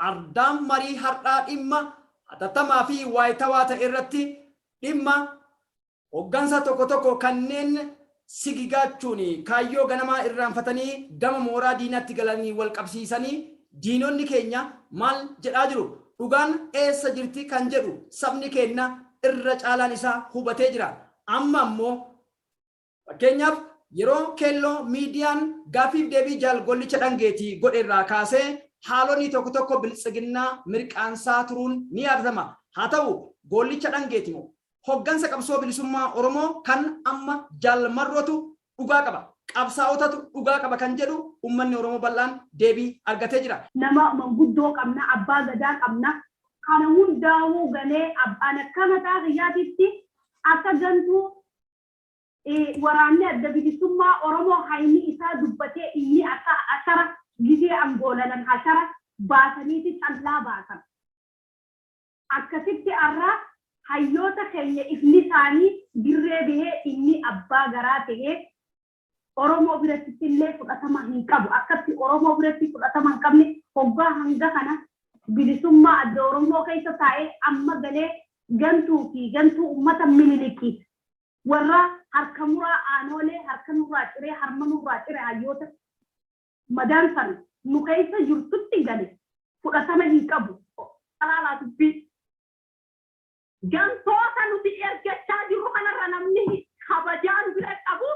Ardaan marii har'aa dhimma hatattamaa fi waayitawaa ta'e irratti dhimma hoggansa tokko tokko kanneen sigigaachuun kaayyoo ganamaa irraanfatanii gama mooraa diinaatti galanii wal qabsiisanii diinonni keenya maal jedhaa jiru? Dhugaan eessa jirti kan jedhu sabni keenna irra caalaan isaa hubatee jira. Amma ammoo Fakkeenyaaf yeroo Keelloo Miidiyaan gaaffiif deebii Jaal Gollicha Dhangeeti godhe irraa kaasee haalonni tokko tokko Biltsiginnaa mirqaansaa turuun ni yaadatama. Haa ta'u Goollicha Dhangeeti moo hoggansa qabsoo bilisummaa Oromoo kan amma Jaal Marrootu dhugaa qaba, qabsaa'otatu dhugaa qaba kan jedhu ummanni Oromoo bal'aan deebii argatee jira. Nama manguddoo qabna, abbaa gadaa qabna. Kana hundaahuu galee an akka mataa kiyyaatitti akka gantuu Waraanni Adda Bilisummaa Oromoo hayni isaa dubbatee inni akka hashara gizee angoolalan hashara baasaniiti callaa baasan. Akkasitti arra hayyoota keenya ifni isaanii dirree bahee inni abbaa garaa tahee Oromoo birattitillee fudhatama hin qabu. Akkatti Oromoo biratti fudhatama hin qabne hoggaa hanga kana bilisummaa adda Oromoo keessa taa'ee amma galee gantuu fi gantuu ummata Minilikiif Warra harka muraa Aanoolee harka nurraa ciree harma nurraa cire hayyoota madaan san nu keessa jirtutti gale fudhatama hin qabu. Laalaa dubbii. Gantoota nuti ergachaa jirru kanarra namni kabajaa nu bira qabu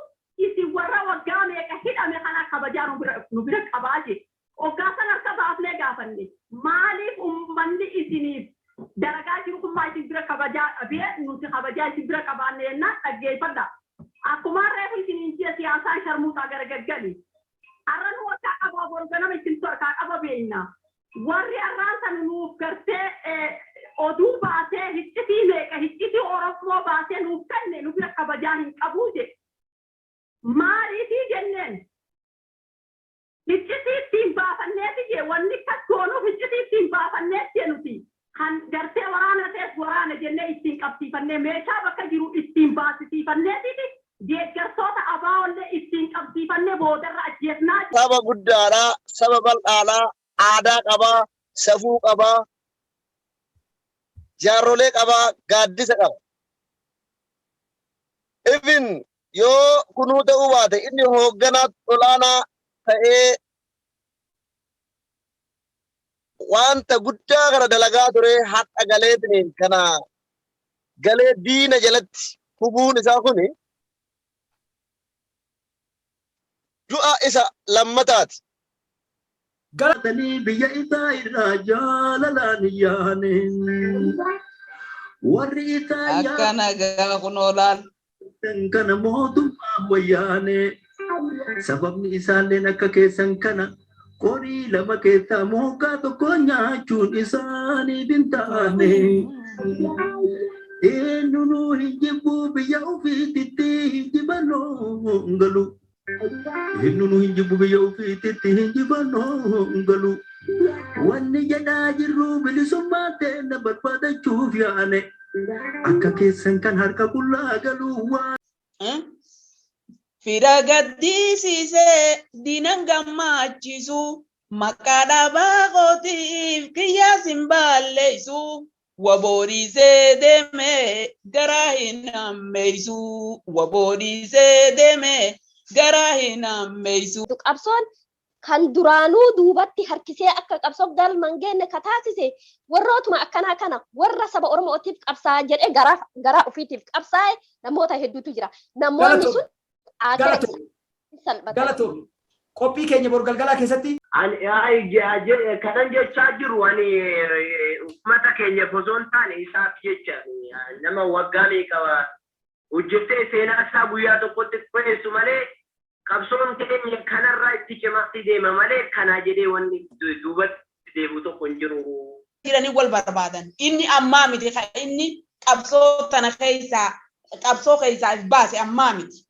isin warra waggaa meeqa hidhame kana kabajaa nu bira qabaa jee. Hoggaa san harka baafnee gaafanne. Maaliif ummanni isiniif dalagaa jiru kun maa isin bira kabajaa dhabee nuti kabajaa isin bira qabaanne jennaan dhaggeeffadhaa. Akkumaan reefu isiniin jee siyaasaan sharmuuxaa gara gaggali. Arra nu harkaa qabaa boru ganama isintu harkaa qaba beeyna. Warri arraan tana nuuf gartee oduu baasee hiccitii meeqa hiccitii Oromoo baasee nuuf kenne nu bira kabajaa hin qabuu jedhe. Maaliifii jenneen Hiccitii ittiin baafanneeti jee wanni akkas goonuuf hiccitii ittiin baafanneet jee nuti kan gartee waraana ta'es waraana jennee ittiin qabsiifannee meeshaa bakka jiru ittiin baasisiifanneetiiti deeggartoota ABOllee ittiin qabsiifannee boodarra ajjeefnaa jee. Saba guddaadha, saba bal'aadha, aadaa qaba, safuu qaba, jaarrolee qaba, gaaddisa qaba. Even yoo kunuu ta'uu baate inni hoogganaa olaanaa ta'ee wanta guddaa kana dalagaa ture har'a galeetiniin kana galee diina jalatti hubuun isaa kuni du'a isa lammataati. Galatanii biyya isaa irraa jaalalaan hin yaane. Warri isaa Akka nagaa kunoo laal. yaatan kana mootummaa wayyaane. Sababni isaalleen akka keessan kana qorii lama keessaa mookaa tokko nyaachuun isaaniif hin taane. Eenyunuu hin jibbu biyya ofiititti hinjifannoo hin galu. Eenyunuu hin jibbu biyya ofiititti hinjifannoo hin galu. Wanni jedhaa jirru bilisummaa teenna barbaadachuuf yaane. Akka keessan kan harka qullaa galuu waan. Fira gaddisiisee diinan gammaachisu maqaa dhaabaa kootiif kiyyaas hin baalleessu waboo dhiisee deeme garaa hin hammeessu waboo dhiisee deeme garaa hin hammeessu. Qabsoon kan duraanuu duubatti harkisee akka qabsoo galma hin geenne ka taasise warrootuma akkanaa kana warra saba Oromootiif qabsaa'a jedhee garaa garaa ofiitiif qabsaa'e namoota hedduutu jira. Namoonni Galatoomi. sun aakira Galatoomi. isaanii salphatan. Galatoomi. Qophii keenya bor galgalaa keessatti Ani ay kanan jechaa jiru ani uummata keenyaaf osoo hin taane isaaf jecha nama waggaa meeqa hojjettee seenaa isaa guyyaa tokkotti dho'eessu malee qabsoon keenya kanarraa itti cimaatti deema malee kanaa jedhee wanni duubatti deebi'u tokko hin jiru. Jiranii wal barbaadan. Inni ammaa miti kan inni qabsoo tana keessaa qabsoo keessaa if baase ammaa miti.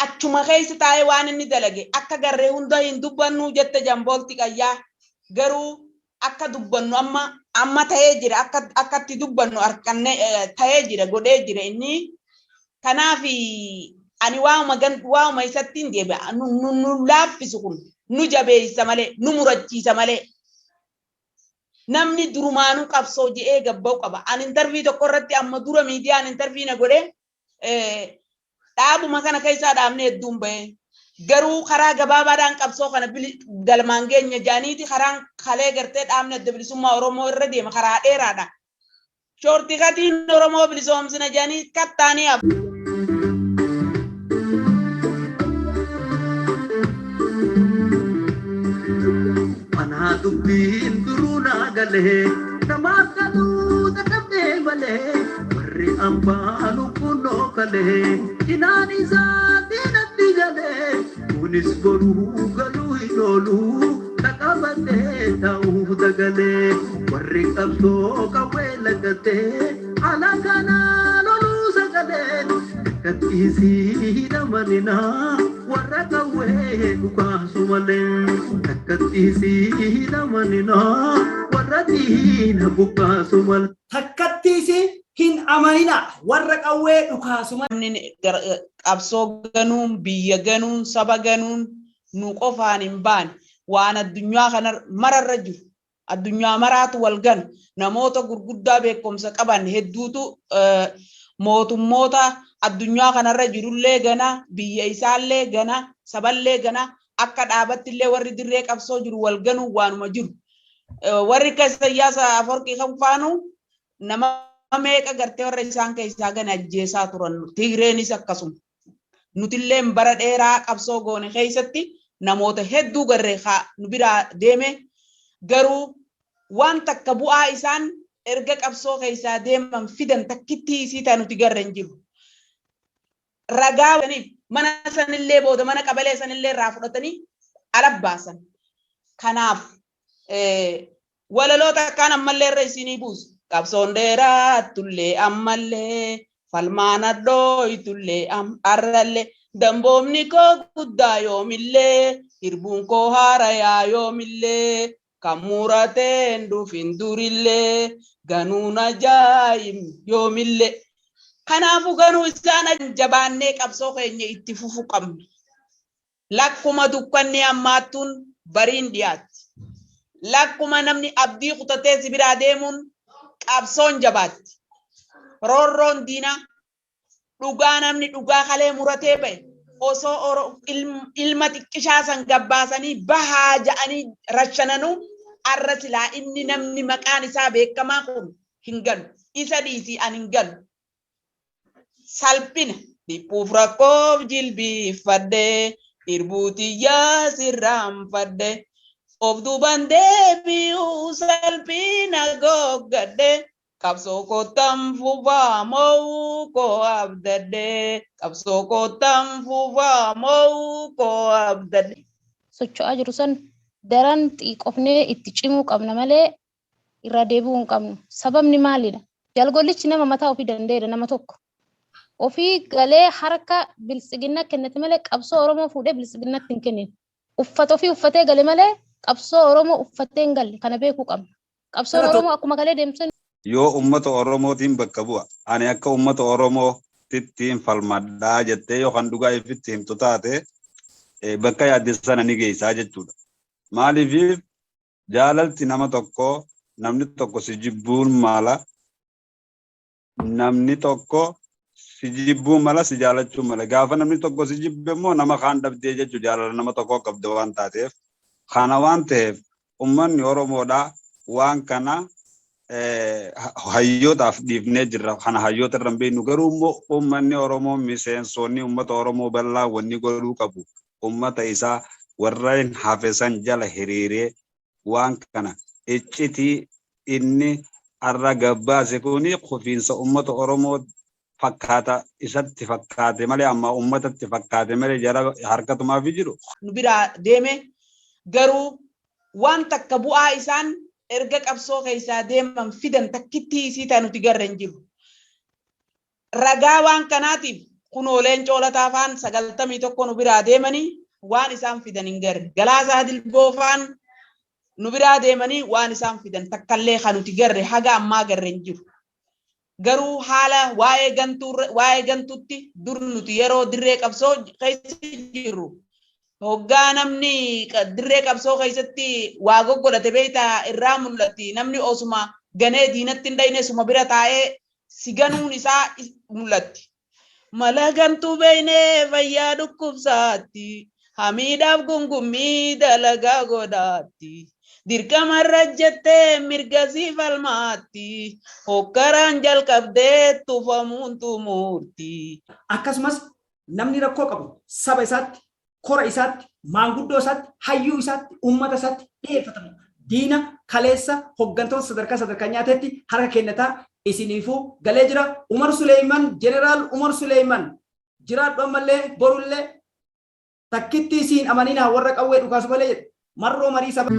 Achuma keessa taa'ee waan inni dalage akka garree hunda hin dubbannu jette jamboolti qayyaa garuu akka dubbannu amma amma ta'ee jira akka akka itti dubbannu arkanne ta'ee jira godhee jira inni kanaaf ani waa'uma gan waa'uma isatti hin deebi'a nu nu nu laaffisu kun nu jabeessa malee nu murachiisa malee. Namni durumaanuu qabsoo je'ee gabba'u qaba. Ani interview tokko irratti amma dura miidiyaan interview na godhe, dhaabuma kana keessaa dhaabni hedduun bahe. Garuu karaa gabaabaadhaan qabsoo kana galmaan geenya jaaniiti karaan kalee gartee dhaabni Adda Bilisummaa Oromoo irra deema karaa dheeraadha. Shortcutiin Oromoo bilisoomsina jaanii kattaanii hafu. Anaa dubbiin duruu naa galee, namaaf galuu dadhabdee malee, warri ambaa lubbuun kalee cinaan isaa diinatti galee, kunis boruu galuu hin oolu, dhaqabatee ta'uu dagalee, warri qabsoo qawwee lagatee ala kanaa loluu sagalee, takkattiisii hidhamanina warra qawwee dhukaasu malee, takkattiisii hidhamanina warra diina buqqaasu malee. Takkattiisi hin amanina warra qawwee dhukaasu malee. Namni qabsoo ganuun, biyya ganuun, saba ganuun nu qofaan hin baane, waan addunyaa kana mararra jiru. Addunyaa maraatu wal gana. Namoota gurguddaa beekumsa qaban hedduutu mootummoota addunyaa kanarra jirullee gana, biyya isaallee gana, saballee gana, akka dhaabattillee warri dirree qabsoo jiru wal ganuu waanuma jiru. Warri akka Isaayyaas Aforqii kan faanu nama meeqa gartee warra isaan keessaa gana ajjeesaa turan. Tigreenis akkasuma. Nutillee bara dheeraa qabsoo goone keessatti namoota hedduu garree nu biraa deeme, garuu waan takka bu'aa isaan erga qabsoo keessaa deeman fidan takkittii isii taa nuti garre hin jiru. Ragaa mana sanillee booda mana qabalee sanillee irraa fudhatanii ala baasan. Kanaaf walaloo takkaan ammallee irra isinii buusu. Qabsoon dheeraatullee ammallee, falmaan hadhooytullee arrallee, damboomni koo guddaa yoomillee, hirbuun koo haarayaa yoomillee, kan murateen dhufin durillee, ganuun ajaa'ib yoomillee. Kanaafuu ganuu isaan jabaannee qabsoo keenya itti fufu qabna. Lakkuma dukkanni hammaattuun bariin dhiyaatti. Lakkuma namni abdii kutatee si biraa deemuun qabsoon jabaatti. Roorroon diinaa dhugaa, namni dhugaa kalee muratee ba'e osoo ilma xiqqishaa san gabbaasanii bahaa ja'anii rashananuu, arra silaa inni namni maqaan isaa beekamaa kun hin galu. Isa dhiisii an hin galu. Salphina dhiphuuf rakkoof jilbiiffadhee, irbuutiyyaa sirraanfadhe, of duuban deebi'uu salphina goggadhe, qabsoo kottan fufaa mo'uu koo abdadhe, qabsoo kottan fufaa mo'uu koo abdadhe. Socho'aa jiru san daran xiiqofnee itti cimuu qabna malee irraa deebi'uu hin qabnu. Sababni maalidha? Jalgollichi nama mataa ofii danda'edha, nama tokko. Ofii galee harka Biltsiginnaa kennate malee qabsoo Oromoo fuudhee Biltsiginnaatti hin kennine. Uffata ofii uffatee gale malee qabsoo Oromoo uffatee hin galle, kana beekuu qabna. Qabsoon Oromoo akkuma galee deemsan. Yoo ummata Oromootiin bakka bu'a, ani akka ummata Oromootti falmadhaa jettee yoo kan dhugaa ifitti himtu taate, bakka yaadde sana ni geessaa jechuudha. Maaliif jaalalti nama tokko, namni tokko si jibbuun mala, namni tokko si jibbuu mala, si jaalachuu mala. Gaafa namni tokko si jibbe immoo nama kaan dhabdee jechuu, jaalala nama tokko qabda waan taateef. Kana waan ta'eef ummanni Oromoodhaa waan kana hayyootaaf dhiifnee jirra. Kana hayyoota irra hin beeknu, garuu immoo ummanni Oromoo, miseensonni ummata Oromoo bal'aa, wanni godhuu qabu ummata isaa warreen hafe san jala hiriiree waan kana iccitii inni arra gabbaase kuni kufiinsa ummata Oromoo fakkaata isatti fakkaate malee, amma ummatatti fakkaate malee, jara harkatumaaf jiru. Nu biraa deeme, garuu waan takka bu'aa isaan erga qabsoo keessaa deeman fidan takkittii isii taa nuti garre hin jiru. Ragaa waan kanaatiif kunoo Leencoo Lataa faan 91 nu biraa deemanii waan isaan fidan hin garre. Galaasaa Dilboo faan nu biraa deemanii waan isaan fidan takkallee kan nuti garre haga ammaa garre hin jiru. Garuu haala waa'ee gantuu, waa'ee gantutti dur nuti yeroo dirree qabsoo keessa jirru Hoggaa namni dirree qabsoo keessatti waa goggodhate beektaa irraa mul'atti. Namni osuma ganee diinatti hin dhayne suma bira taa'ee si ganuun isaa mul'atti. Mala gantuu beeynee fayyaa dhukkubsaatti. Hamiidhaaf gungummii dalagaa godhaatti. Dirqamarra jettee mirga sii falmaatti. Hokkaraan jalqabdee tufamuun xumurti. Akkasumas namni rakkoo qabu saba isaatti, kora isaatti, maanguddoo isaatti, hayyuu isaatti, uummata isaatti dhiyeeffatamu. Diina kaleessa hoggantoota sadarkaa sadarkaa nyaatetti harka kennataa isiniifuu galee jira. Umar Suleeyman, Jeneraal Umar Suleeyman jiraadhu ammallee borullee takkitti isiin amaninaa warra qawwee dhukaasu malee jedhe. Marroo marii saba.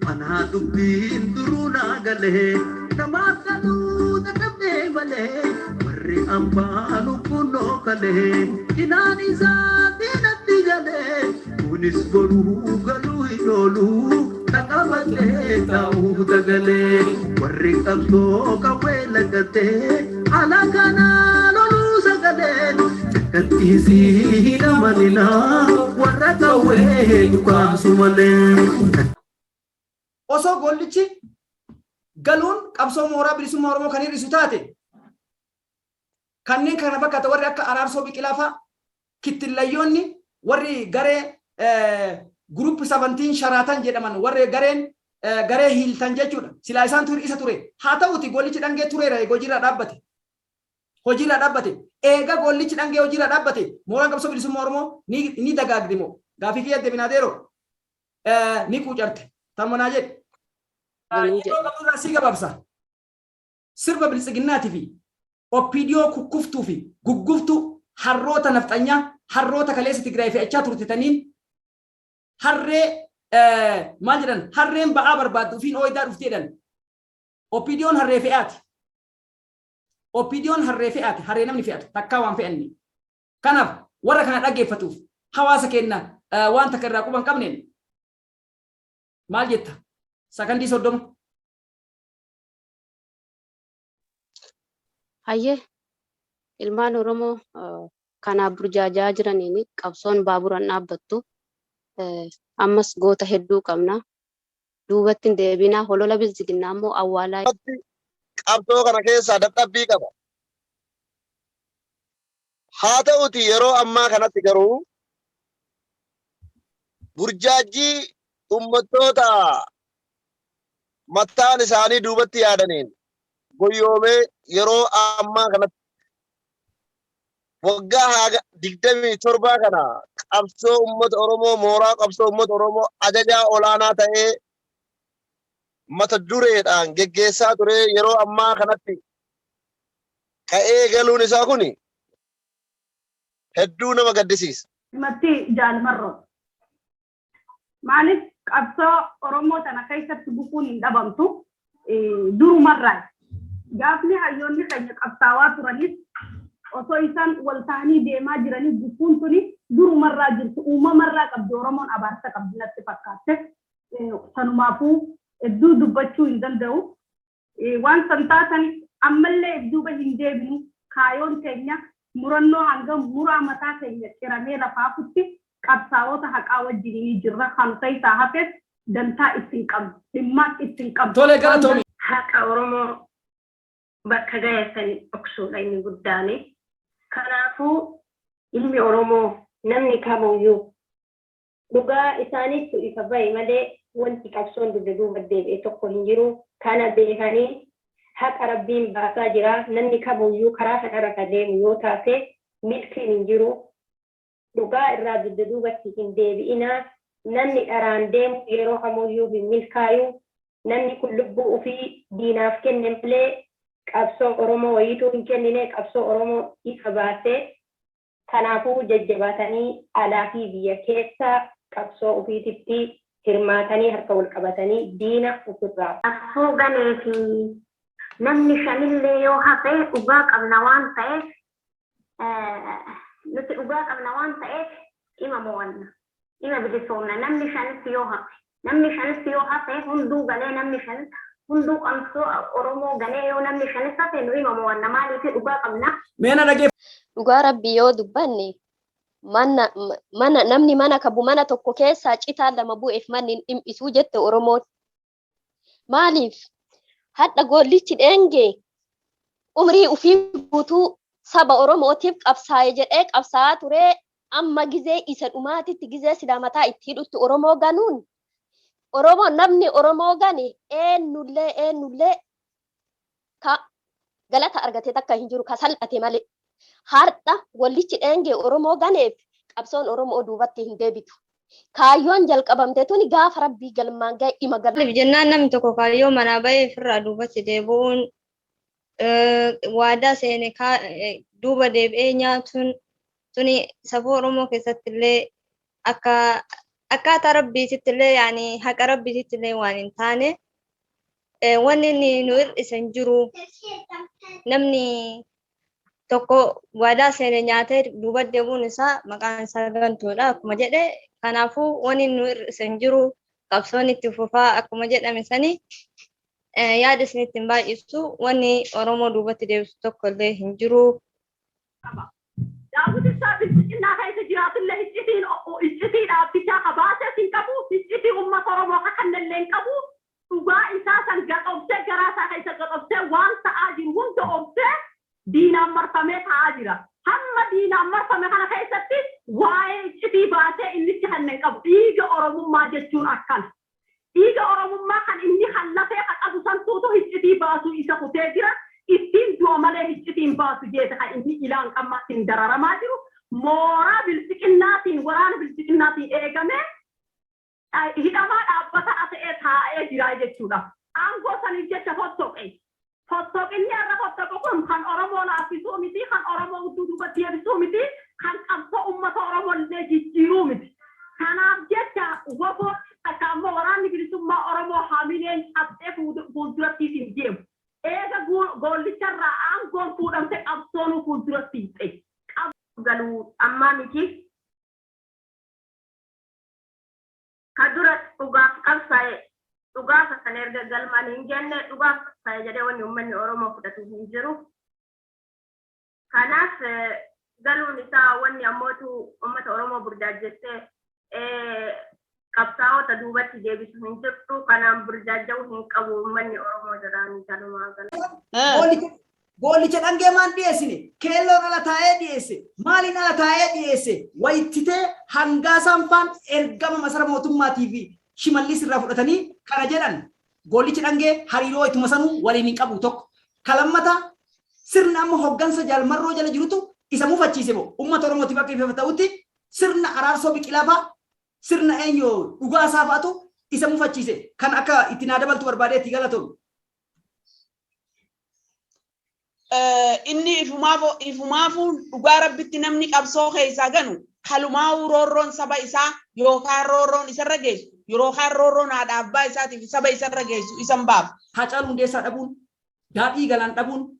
Anaa dubbiin duruu naa galee namaaf galuu dadhabdee malee warri ambaa lubbuun kalee cinaan isaa diinatti galee kunis boruu galuu hin oolu dhaqabatee taa'uu dagalee warri qabsoo qawwee lagatee ala kanaa loluu sagalee Kattiisii hin amaninaa warra qawwee dhukaasu malee. Osoo gollichi galuun qabsoo mooraa bilisummaa Oromoo kan hir'isu taate, kanneen kana fakkaata warri akka Araarsoo Biqilaa fa'a, kittillayyoonni warri garee Group 17 Sharaatan jedhaman, warri gareen garee Hiiltan jechuudha. Silaa isaantu hir'isa ture. Haa ta'uti gollichi dhangee tureera eega hojiirraa dhaabbate. Hojiirraa dhaabbate. Eega gollichi dhangee hojiirraa dhaabbate, mooraan qabsoo bilisummaa Oromoo ni dagaagdi moo? Gaafii kiyya deebinaadeeroo ni quucarte. Tanuma naa jedhi. Yeroo qabnurraa sii gabaabsa. Sirba biltsiginnaatii fi OPDO kukkuftuu fi gugguftuu, harroota nafxanyaa, harroota kaleessa Tigraay fe'achaa turte taniin harree maal jedhan, harreen ba'aa barbaaddu ofiin ooyidaa dhufti jedhan. OPDOn harree fe'aati. OPDOn harree fe'aati, harree namni fe'atu takkaa waan fe'anne. Kanaaf warra kana dhaggeeffatuuf hawaasa keenya waan takka irraa quba hin qabneen maal jetta? Sakandii 30. Hayyee, ilmaan Oromoo kanaaf burjaajaa jiraniin qabsoon baaburaan dhaabbattu. Ammas goota hedduu qabna. Duubatti hin deebinaa, holola biltsiginnaa immoo awwaalaa. Qabsoo kana keessaa dadhabbii qaba. Haa ta'uti yeroo ammaa kanatti garuu burjaajjii ummattoota mataan isaanii duubatti yaadaniin goyyoomee yeroo ammaa kanatti waggaa haga 27 kana qabsoo ummata Oromoo, mooraa qabsoo ummata Oromoo ajajaa olaanaa ta'ee mata dureedhaan geggeessaa ture yeroo ammaa kanatti ka'ee galuun isaa kun hedduu nama gaddisiisa. Matti Jaal Marroo. Maaliif qabsoo Oromoo tana keessatti gufuun hin dhabamtu durumarraa. Gaafni hayyoonni keenya qabsaawaa turanis osoo isaan wal ta'anii deemaa jiranii gufuun tuni durumarraa jirtu, uumamarraa qabdi. Oromoon abaarsa qabdi natti fakkaatte. Sanumaafuu hedduu dubbachuu hin danda'u. Waan san taatan ammallee if duuba hin deebinu. Kaayoon teenya murannoo hanga muraa mataa keenya ciramee lafaa hafutti qabsaa'ota haqaa wajjin jirra. Kan keessaa hafes dantaa itti hin qabnu, dhimmaas itti hin qabnu. Tole, galatoomi. Haqa Oromoo bakka gahe san dhoksuudha inni guddaani. Kanaafuu ilmi Oromoo namni kamuyyuu Dhugaa isaaniittu ifa bahe malee wanti qabsoon dugda duuba deebi'e tokko hin jiru. Kana beekanii haqa Rabbiin baasaa jira. Namni kamuyyuu karaa kanarra ka deemu yoo taate milkiin hin jiru. Dhugaa irraa dugda duubatti hin deebi'inaa. Namni dharaan deemu yeroo kamuyyuu hin milkaayu. Namni kun lubbuu ufii diinaaf kenne malee qabsoo Oromoo wayiituu hin kennine. Qabsoo Oromoo ifa baase. Kanaafuu jajjabaatanii alaa fi biyya keessa qabsoo ufiititti hirmaatanii harka wal qabatanii diina ufirraa. Qabsoo ganee fi namni shanillee yoo hafe dhugaa qabna waan ta'eef, nuti dhugaa qabna waan ta'eef ima mo'anna. Ima bilisoomna namni shanis yoo hafe. Namni shanis yoo hafe hunduu galee, namni shan hunduu qabsoo Oromoo galee, yoo namni shanis hafe nu himamu wanna maaliif dhugaa qabna. Mee na dhagee. Dhugaa Rabbii yoo dubbanne, mana mana namni mana qabu mana tokko keessaa citaa lama bu'eef manni hin dhim'isuu jette Oromoon. Maaliif hadha Goollichi Dheengee umrii ufii guutuu saba Oromootiif qabsaa'e jedhee qabsaa'aa turee, amma gizee isa dhumaatitti, gizee silaa mataa itti hidhutti Oromoo ganuun, Oromoo namni Oromoo gane eenyullee eenyullee ka galata argate takka hin jiru, ka salphate malee. Har'a Gollichi Dheengee Oromoo ganeef qabsoon Oromoo duubatti hin deebitu. Kaayyoon jalqabamte tuni gaafa Rabbii galmaan ga'e ima gal. Maaliif jennaan, namni tokko kaayyoo manaa bahee ofirraa duubatti deebi'uun, waadaa seene duuba deebi'ee nyaatuun tuni safuu Oromoo keessatti illee akka akkaataa Rabbiititti illee, yaani haqa Rabbiititti illee waan hin taane. Wanni inni nu hir'ise hin jiru. Namni tokko waadaa seene nyaatee duuba deebi'uun isaa maqaan isaa gantuudha akkuma jedhe. Kanaafuu wanni nu hir'ise hin jiru, qabsoon itti fufaa akkuma jedhame sani. Yaada isinitti hin baay'isu, wanni Oromoo duubatti deebisu tokko illee hin jiru. Daawwit Ibsaa bilxiginnaa keessa jiraatullee iccitiin iccitii dhaabbicha ka baases hin qabu, iccitii uummata Oromoo ka kannellee hin qabu. Dhugaa isaa san gaxobsee, garaa isaa keessa gaxobsee, waan ta'aa jiru hunda obsee diinaan marfamee ta'aa jira. Hamma diinaan marfame kana keessatti waa'ee iccitii baasee innichi kanne hin qabu. Dhiiga Oromummaa jechuun akkana. Dhiiga Oromummaa kan inni kan lafee ka qabu santuutu iccitii baasuu isa kutee jira. Ittiin du'a malee iccitiin baasu jeete kan inni ilaan qammaatiin dararamaa jiru. Mooraa bilxiqinnaatiin, waraana bilxiqinnaatiin eegamee hidhamaa dhaabbataa ta'ee taa'ee jira jechuudha. Aangoo saniif jecha fottoqe. Fottoqinni har'a fottoqu kun kan Oromoo laaffisuu miti, kan Oromoo hudduu duubatti deebisuu miti, kan qabsoo uummata Oromoo illee jijjiiruu miti. Kanaaf jecha WBO takka ammoo Waraanni Bilisummaa Oromoo hamileen cabsee fuulduratti hin deemu. Eega Goollicharraa aangoon fuudhamte qabsoonuu fuulduratti hiixxe. Galuu ammaa miti. Ka dura dhugaaf qabsaa'e dhugaa sana erga galmaan hin jenne dhugaaf qabsaa'e jedhee wanni uummanni Oromoo fudhatu hin jiru. Kanaaf galuun isaa wanni ammootu uummata Oromoo burjaajessee qabsaa'ota duubatti deebisu hin jiru. Kanaan burjaaja'uu hin qabu uummanni Oromoo jedhaanii kanumaa gala. Goollicha Dhangee maan dhiyeessine? Keelloon ala taa'ee dhiyeesse. Maaliin ala taa'ee dhiyeesse? Wayittitee Hangaasaan faan ergama masara mootummaatii fi Shimallis irraa fudhatanii kana jedhan. Goollichi Dhangee hariiroo ituma sanuu waliin hin qabu tokko. Ka lammataa, sirna amma hoggansa Jaal Marroo jala jirutu isa mufachiise moo uummata Oromootiif akka ifa ta'utti sirna Araarsoo Biqilaa faa, sirna eenyu Dhugaasaa fa'atu isa mufachiise? Kan akka itti naa dabaltu barbaadeetti, galatoomi. Inni ifumaafuu dhugaa Rabbitti namni qabsoo keessaa ganu kalumaa'uu roorroon saba isaa yookaan roorroon isarra geessu yookaan roorroon haadha abbaa isaatiif saba isarra geessu isan baafu. Haacaaluu Hundeessaa dhabuun, Daadhii Galaan dhabuun,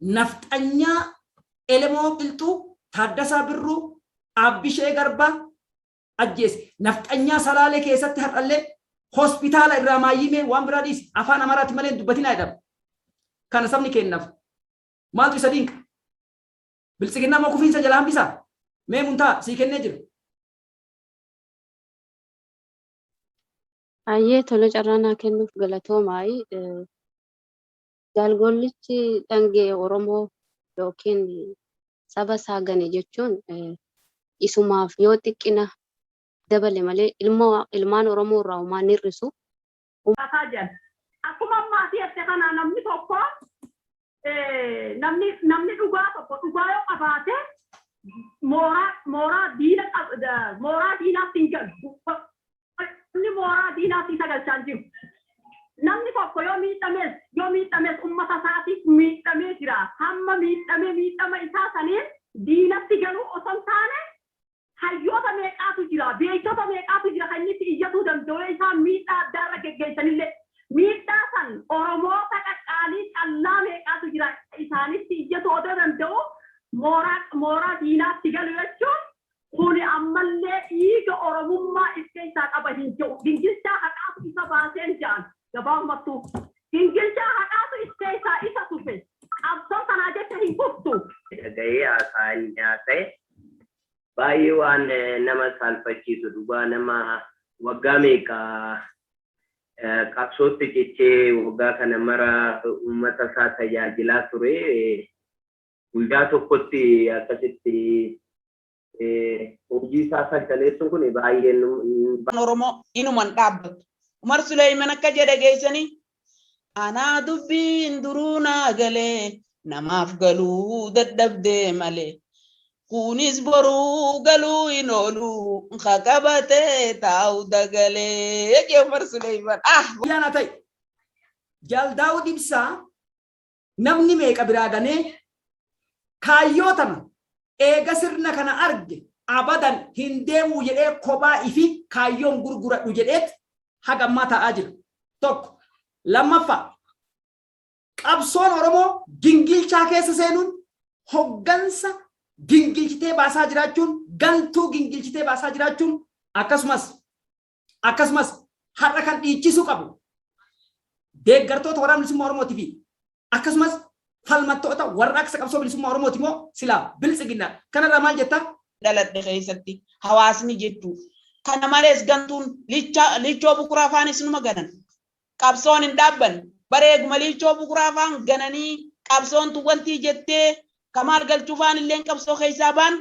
nafxanyaa Elemoo Qilxuu, Taaddasaa Birruu, Aabbishee Garbaa ajjeese. Nafxanyaa Salaalee keessatti har'allee hospitaala irraa maayyimee waan biraa dhiisi, afaan Amaaraati malee hin dubbatinaa jedhama. Kana sabni kennaaf. Maaltu isa dinqa? Biltsiginnaa moo kufiinsa jalaa hambisaa? Mee Muntaa sii kennee jira. Hayyee, tola, carraa naa kennuuf galatoomaa. Jaal Goollichi Dhangee Oromoo yookiin saba isaa gane jechuun isumaaf yoo xiqqina dabale malee ilmaan Oromoo irraa homaa hin hir'isu. Kaasaa jedhan. Akkuma ammaa jette kana, namni tokko namni dhugaa tokko dhugaa yoo qabaate mooraa diina mooraa diinaatti hin galu. Inni mooraa diinaatti isa galchaa hin jiru. Namni tokko yoo miidhames ummata isaatiif miidhamee jira. Hamma miidhamee miidhama isaa saniin diinatti galuu osoo hin taane, hayyoota meeqaatu jira, beektota meeqaatu jira kan inni itti iyyatuu danda'u. Isaan miidhaa addaa irra geggeessanillee miidhaa san Oromoota qaqqaalii callaa meeqaatu jira, isaanitti iyyatu odoo danda'u mooraa diinaatti galu jechuun Kuni ammallee dhiiga Oromummaa if keessaa qaba hin jedhu. Gingilchaa haqaatu isa baaseen jedhan gabaabumattuu. Gingilchaa haqaatu if keessaa isa tufe. Qabsoo tanaa jecha hin kuftu. Dhaga'ee haasaa inni haasa'e baay'ee waan nama saalfachiisu, dhugaa nama waggaa meeqa qabsootti cichee waggaa kana mara uummata isaa tajaajilaa ture, guyyaa tokkotti akkasitti hojii isaa saggaleessuun kun baay'ee Oromoo inuman dhaabbattu. Umar Suleyman akka jedhe geessanii, anaa dubbiin duruu naa galee, namaaf galuu dadhabdee malee. Kunis boruu galuu hin oolu, ka qabatee taa'u dagalee jee Umar Suleyman. Ah! Ayyaana ta'e. Jaal Daawud Ibsaa namni meeqa biraa ganee kaayyoo tana eega sirna kana arge abadan hin deemuu jedhee kophaa ifi kaayyoon gurguradhu jedheet haga ammaa taa'aa jira. Tokko. Lammaffaa, qabsoon Oromoo gingilchaa keessa seenuun hoggansa gingilchitee baasaa jiraachuun, gantuu gingilchitee baasaa jiraachuun, akkasumas har'a kan dhiichisuu qabu deeggartoota Waraana Bilisummaa Oromootii fi akkasumas falmattoota warraaqsa qabsoo bilisummaa Oromooti moo silaa Biltsiginnaa? Kanarraa maal jettaa? Dhaladhe keessatti hawaasni jechuu. Kana malees gantuun Lichoo Bukuraa afaanis numa ganan. Qabsoon hin dhaabbanne. Bareeguma Lichoo Bukuraa afaan gananii qabsoon tun wantii jettee Kamaal Galchuu faan illeen qabsoo keessaa baan,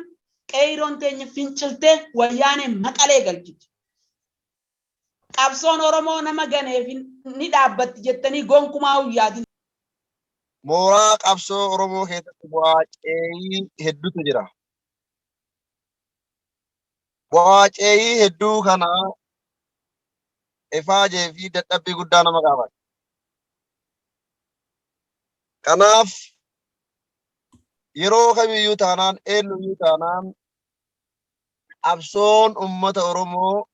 qeeyroon teenya finciltee Wayyaanee Maqalee galchite. Qabsoon Oromoo nama ganeef ni dhaabbatti jettanii gonkumaa hin yaadin. Mooraa qabsoo Oromoo keessatti bu'aa ceeyii hedduutu jira. Bu'aa ceeyii hedduu kana ifaajee fi dadhabbii guddaa nama gaafata. Kanaaf yeroo kamiyyuu taanaan, eenyuyyuu taanaan, qabsoon uummata Oromoo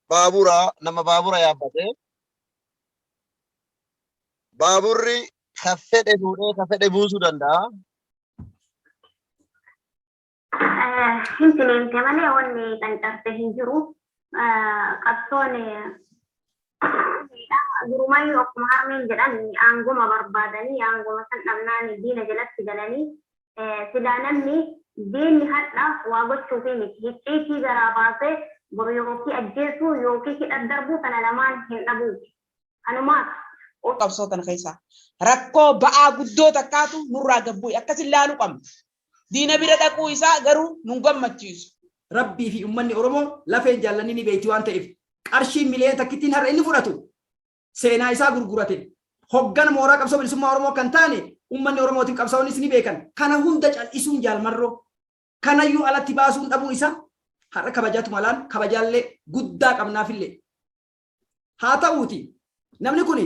baabura, nama baabura yaabbate, baaburri ka fedhe fuudhee ka fedhe buusuu danda'a. Hin finiinte malee wanni qancarte hin jiru. Qabsoon durumayyuu akkuma harmeen jedhan aangoma barbaadanii, aangoma san dhabnaan diina jalatti galanii. Silaa namni diinni hadha waa gochuufi miti, hicciitii garaa baasee boru yookiin ajjeesuu yookiin hidha darbuu, kana lamaan hin dhabuufi kanumaaf. Qabsoo tana keessaa rakkoo ba'aa guddoo takkaatu nurraa gad bu'e, akkasin laaluu qabna. Diina bira dhaquu isaa garuu nun gammachiisu. Rabbii fi ummanni Oromoo lafeen jaallanni ni beekti waan ta'eef, qarshiin miliyoona takkittiin har'a inni fudhatu seenaa isaa gurgurate. Hoggana mooraa qabsoo bilisummaa Oromoo kan taane ummanni Oromootiif qabsaa'onnis ni beekan. Kana hunda cal'isuun Jaalmarroo kanayyuu alatti baasuun dhabuun isaa har'a kabajaatu malaan, kabajaallee guddaa qabnaafillee. Haa ta'uuti namni kun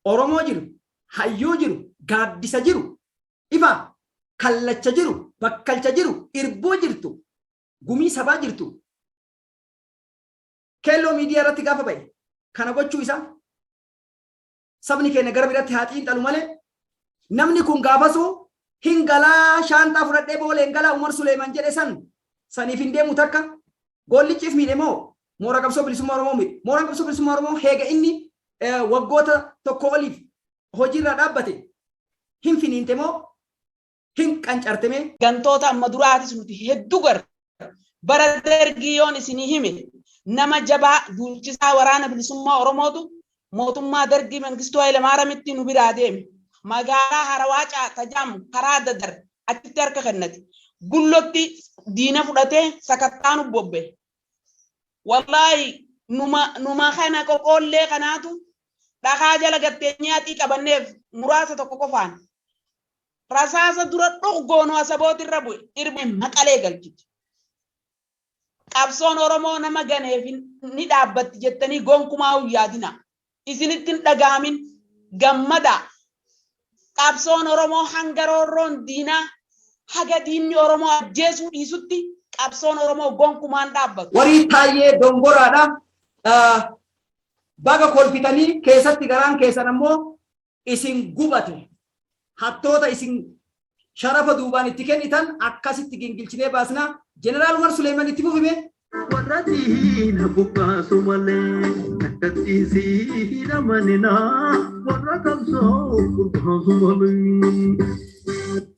Oromoo jiru, hayyuu jiru, gaaddisa jiru, ifa kallacha jiru, bakkalcha jiru, irbuu jirtu, gumii sabaa jirtu, Keelloo miidiyaa irratti gaafa ba'e kana gochuu isaa sabni keenya gara biratti haa xiinxalu malee, namni kun gaafasuu hin galaa, shaanxaa fudhadhee booleen galaa Umar Suleeman jedhe san saniif hin deemu. Takka goollichiif miidhe moo moora qabsoo bilisummaa Oromoo miidhe? Mooraan qabsoo bilisummaa Oromoo heega inni waggoota tokko oliif hojiirraa dhaabbate hin finiinte moo hin qancarteme? Gantoota amma duraatis nuti hedduu garra. Bara Dargii yoon isinii hime, nama jabaa duulchisaa Waraana Bilisummaa Oromootu mootummaa Dargii Mangistuu Hayilamaaramitti nu biraa deeme. Magaalaa Harawaa Tajaamu karaa Dadar achitti harka kennate. Gullotti diina fudhatee sakattaanu bobbe. Wallaahi numa kana qoqoollee kanaatu dhakaa jala gatteenyee haxii qabanneef muraasa tokko qofaan. Rasaasa dura dhuggoonu Asaboot irra bu'e, irba Maqalee galchite. Qabsoon Oromoo nama ganeef ni dhaabbatti jettanii gonkumaa hin yaadina. Isinitti hin dhaga'amin, gammadaa. Qabsoon Oromoo hanga roorroon diinaa, haga diinni Oromoo ajjeesuu dhiisutti qabsoon Oromoo gonkumaan dhaabbatu. Warii Taayyee Dongoraadha. Baga kolfitanii keessatti garaan keessan ammoo isin gubate. Hattoota isin Sharafa duubaan itti kennitan akkasitti gingilchinee baasna. Jeneraal Umar Suleeman itti fufime. Warra diina buqqaasu malee akkatti si hin amaninaa warra qabsoo gurguraasu malee.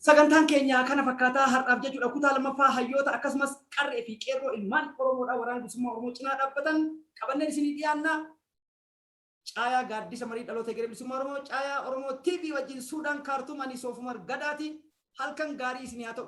Sagantaan keenya kana fakkaataa har'aaf jechuudha. Kutaa lammaffaa hayyoota akkasumas qarree fi qeerroo ilmaan Oromoodhaa waraana bilisummaa Oromoo cinaa dhaabbatan qabanneen isinii dhiyaanna. Caayaa gaaddisa marii dhaloota egeree bilisummaa Oromoo Caayaa Oromoo TV wajjin Suudaan Kaartuum ani Soofumar Gadaati. Halkan gaarii isinii haa ta'u.